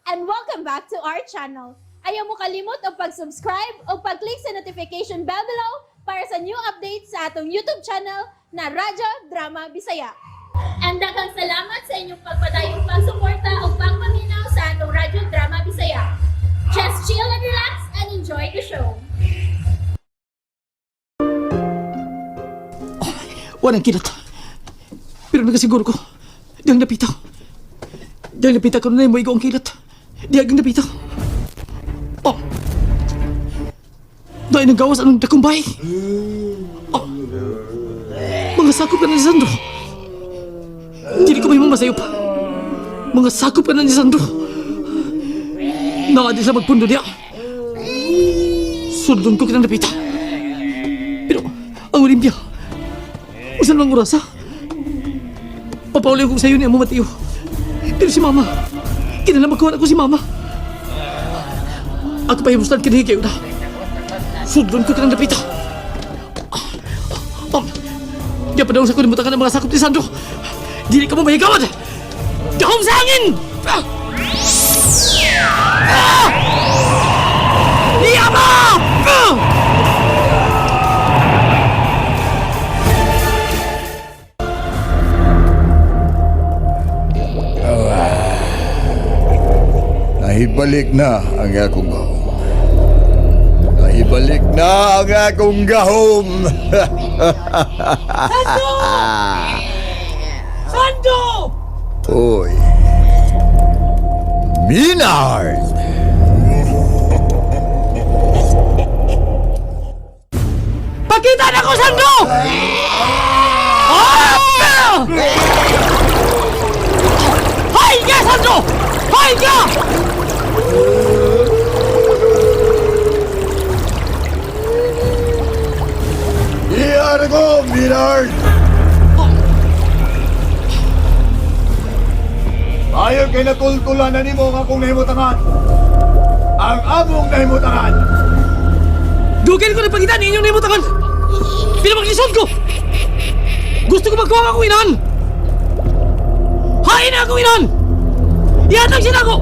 And welcome back to our channel. Ayaw mo kalimot og pag-subscribe o pag-click sa notification bell below para sa new updates sa atong YouTube channel na Radyo Drama Bisaya. And daghang salamat sa inyong pagpadayong pagsuporta o pagpaminaw sa atong Radyo Drama Bisaya. Just chill and relax and enjoy the show. Walang kilat. Pero nagasiguro ko, diyang napita. Diyang napita ko na mo ang kilat. Diyang napita. Oh! Dahil nang gawas anong takumbay. Oh! Mga sakop ka na ni Sandro. Dili ko may masayop. Mga sakop ka na ni Sandro. Naa di sa magpundo niya. Sundon ko kitang napita. Pero ang Olimpia, usan mang oras, ha? Papauli ko sa iyo ni Amo Mateo. Pero si Mama, kinala magkuhan ako si Mama. Ako pa himustan kini kayo na. Sundon ko kinang napita. Om, di pa daw sa kunimutan ka ng mga sakop ni Sandro. Dili ka mo mahigawad! Gahom sa hangin! Ah! Ah! Niyama! Ah! Nahibalik na ang akong gahom. Nahibalik na ang akong gahom. Sando! Sando! Oy. Minard! Pakita na ko, Sando! Ah! Hay ka, Sando! Hay ka! Iyar ko, Minard! Ayon kay natultulan na nimo ang akong nahimutangan. Ang among nahimutangan. Dugin ko na pagita ninyong nahimutangan! Pinamaglisod ko! Gusto ko magkuha ang akong inahan! Hain ang akong inahan! Ihatag siya na ako!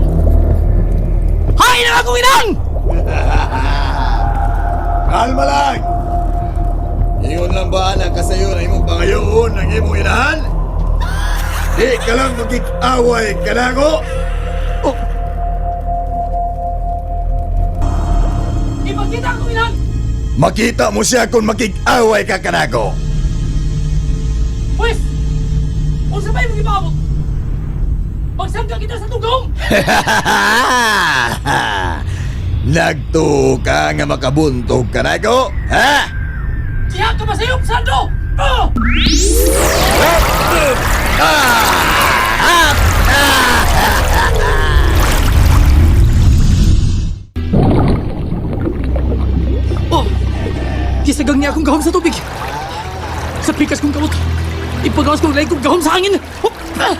Hain ang akong inahan! Kalma lang! Ingon lang ba ang kasayo na imong pangayoon ang imong inahan? Di ka lang magkikaway ka na ako! Oh. Ipagkita ang akong inahan! Makita mo siya kung makikaway ka kanako. Pwes! Unsa ba imong gipaabot? Pagsangka kita sa tugong! Nagtuo ka nga makabuntog kanako, ha? Diya ka masayop, Sandro! Oh! Oh! Gisagang niya akong gahom sa tubig! Sa pikas kong kamot, ipagawas kong lahi kong gahom sa hangin! Oh! Ah!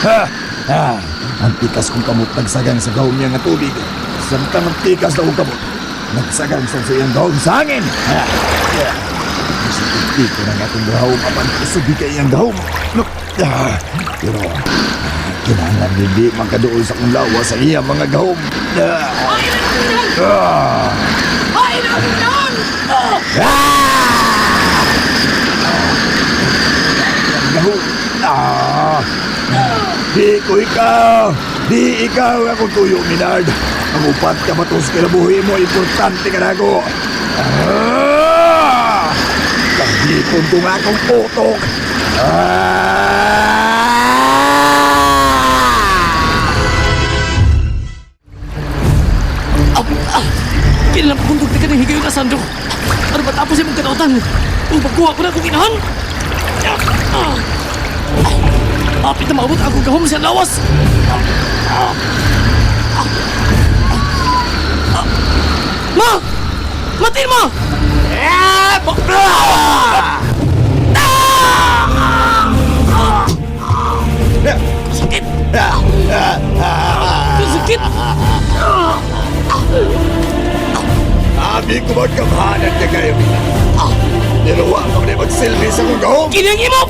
Ah! Ah, ang pikas kong kamot nagsagang sa gahom niya nga tubig. Samtang ang pikas na kong kamot, nagsagang sa iyang gahom sa hangin. Ah, yeah. Isipin ko na nga itong gahom apan isubi kay iyang gahom. No, ah, pero kinahanglan hindi makaduol sa kong lawa sa iyang mga gahom. Ah, Hain ang akong inahan! ah, Hain ang akong inahan! Oh! Iyang gahom. Ah, di ko ikaw! Di ikaw ako tuyo, Minard! Ang upat ka matos kinabuhi mo, importante ka na ako! Ah! Kahipon ko nga akong putok! Ah! Ah! Ah! Kailan pabuntog na ka ng higayon ka, Sandro? Para matapos imong katautan, o magkuha ko na akong inahan! Ah! Ah! Apit na maabot akong gahom sa lawas! Ah! Ah! Ah! Ah! Ma! Matin mo! Ah! Ah! Ah! Abi ko magkamhanan ka kayo, Mina. Pero wa ka man magsilbi sa kong gahom. Kinang imo!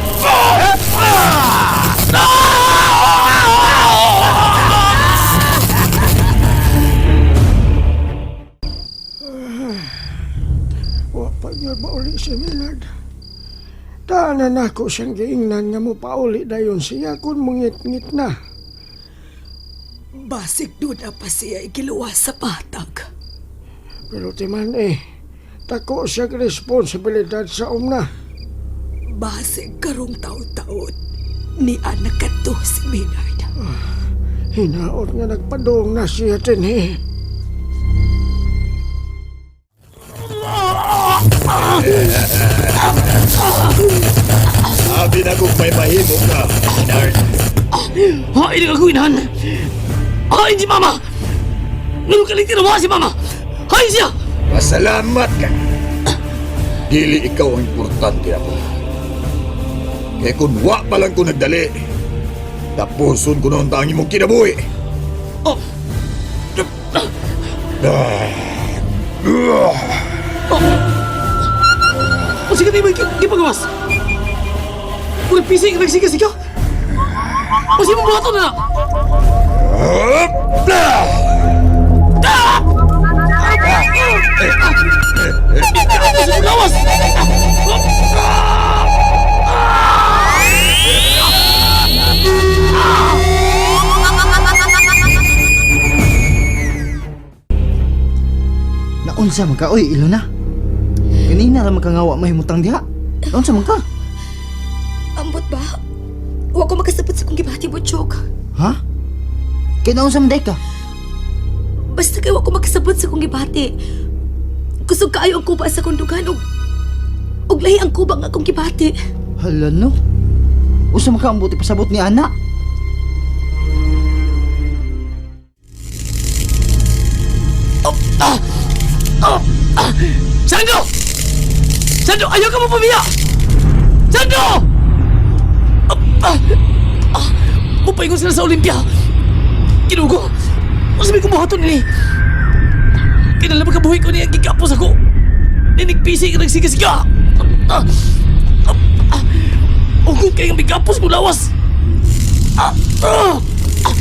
Wa pa gyud mauli si Millard. Tanan nako siyang giingnan nga mo pauli dayon siya kung mungit-ngit na. Basig doon na pa siya ikiluwas sa patag. Pero timan eh, tako siya responsibilidad sa umna. Basig karong taon-taon ni anak kadto si Maynard. Hinaot nga nagpadong na siya tinhi. Abi na kung may mahimo ka, Minard. Hain ang akong inahan! Hain si Mama! Nung kaling tinawa si Mama! Hain siya! Pasalamat ka. Dili ikaw ang importante ako. Kaya kung wa pa lang ko nagdali, tapuson ko noon ang imong kinabuhi. Oh! O sige, di ba gipagawas? Mura pisi ka nagsiga-siga! O sige, mabuhaton na! Tapos mo lawas! Naunsa man ka oy Ilona. Kanina ra man ka nga wa mahimutang diha. Naunsa man ka? Ambot ba? Wa ko makasabot sa kong gibati, Butchok. Ha? Kay naunsa man day ka? Basta kay wa ko makasabot sa kong gibati. Kusog kaayo ang kuba sa kong dugan ug ug lahi ang kuba nga akong gibati. Hala no. Usa man ka ang buti pasabot ni ana. Sandro! Sandro, ayaw ka mo pamiya! Sandro! Ah, ah, ah, Mupaingon sila sa Olympia! Kinugo! Ang sabi ko buhaton nili! Kinala magkabuhi ko niya, gigapos ako! Ninigpisi ka nagsigasiga! Ah, ah, ah, Ugod kayong migapos mo lawas! Ah, ah, ah,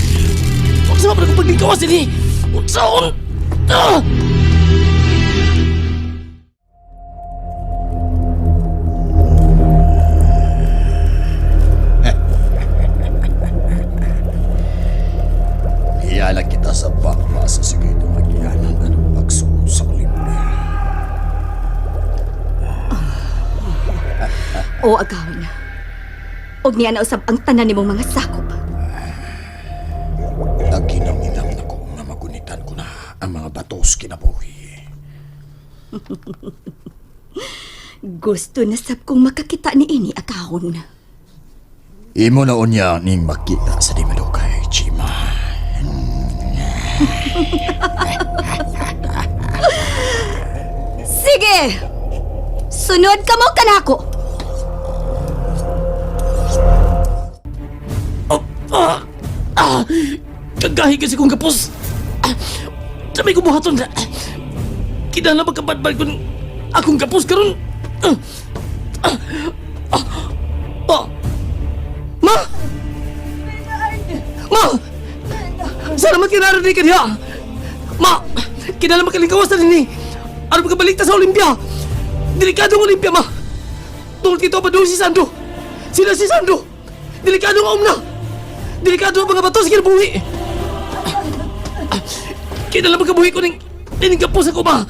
Unsa man akong paglingkawas dinhi? Unsaon? Ah! Hiyala kita sa bakba sa sige tumagyanan anong pagsuot sa Olympia. O agawin na. Og niya na usab ang tanan nimong mga sakop. Naghinam-hinam na ko nga magunitan ko na ang mga batos kinabuhi. Gusto na sab kong makakita ni ini akahon. Imo na unya ning makita sa di madukay, Chima. Sige! Sunod ka mo kanako. Ah! Ah! Kagahi kasi kong kapos! Ah! Sabay ko buhaton na! Kinahanglan magkabadbad kung akong kapos karon! Ah! Ah! Ah! Ah! Ma! Ma! Salamat kinarating ka diha! Ma! Kinahanglan makalingkawas na dinhi! Aron makabalik ta sa Olympia! Delikado ang Olympia, ma! Tungod kito pa si Sandro! Sila si Sandro! Delikado ang umna! Delikado ang mga bato sa kinabuhi! Kinala magkabuhi ko ng ining kapos ako ma!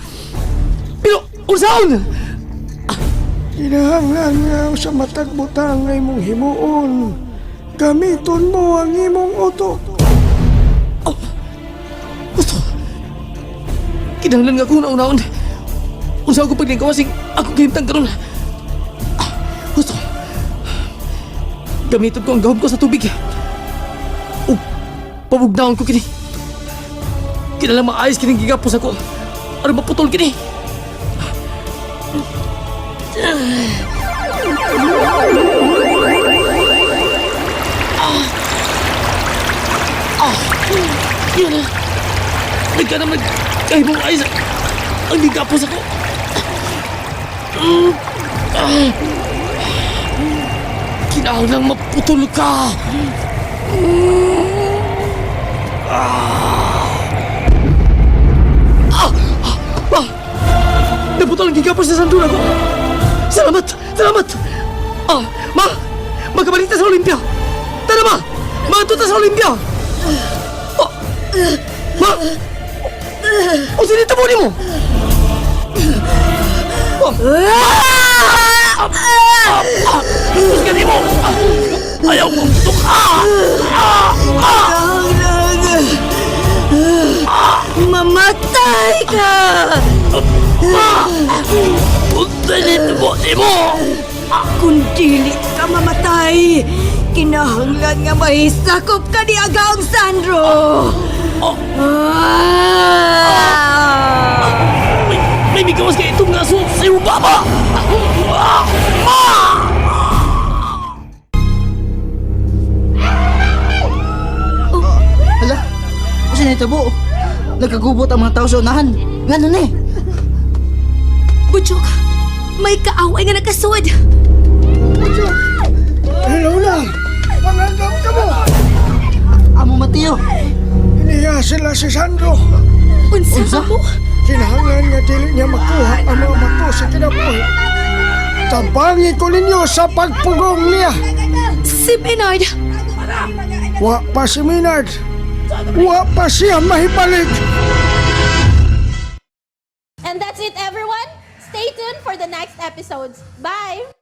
Pero, unsaon? Kinahanglan nga sa matag butang nga imong himuon. Gamiton mo ang imong utok. Gusto! Kinahanglan nga akong naunaon. Unsa ako paglingkawas ing akong kahimtang karon. Ah, Gusto! Gamiton ko ang gahom ko sa tubig. Ug pabugnaon ko kini. Kinahanglan maayos kining gigapos ako. Aron maputol kini. Yun na. Nagka naman kahimong ayos. Ang gigapos ako. Kinahanglang maputol ka. Ah! Ah! Naputol ang gigapos sa sandura ko. Salamat! Salamat! Ah! Ma! Magkabalik ta sa Olympia! Tara ma! Maadto ta sa Olympia! Oh! Ma! O sinita mo nimo? Oh! Ah! Ah! Ah! Kusgan nimo! Ah! Ayaw kong putok! Ah! Ah! Ah! Mamatay ka! Ah! Unsa mo nimo? Kung dili ka mamatay, kinahanglan nga mahisakop ka ni Agaong Sandro! Oh! Ah! May migawas kay itong aso sa iyong baba! Ah! Ah! Hala, unsa na tabo? Nagkagubot ang mga tao sa unahan. Ngano ni? Butchok, may kaaway nga nakasud! Butchok! Hello na! Pangandam ka mo! Amo Mateo. Iniya sila si Sandro. Unsa, Unsa? mo? Kinahanglan nga dili niya makuha ang mga bato sa kinabuhi. Tabangi ko ninyo sa pagpugong niya. Si Menard! Wa pa si Minard. Wa pa siya mahibalik. And that's it, everyone. Stay tuned for the next episodes. Bye!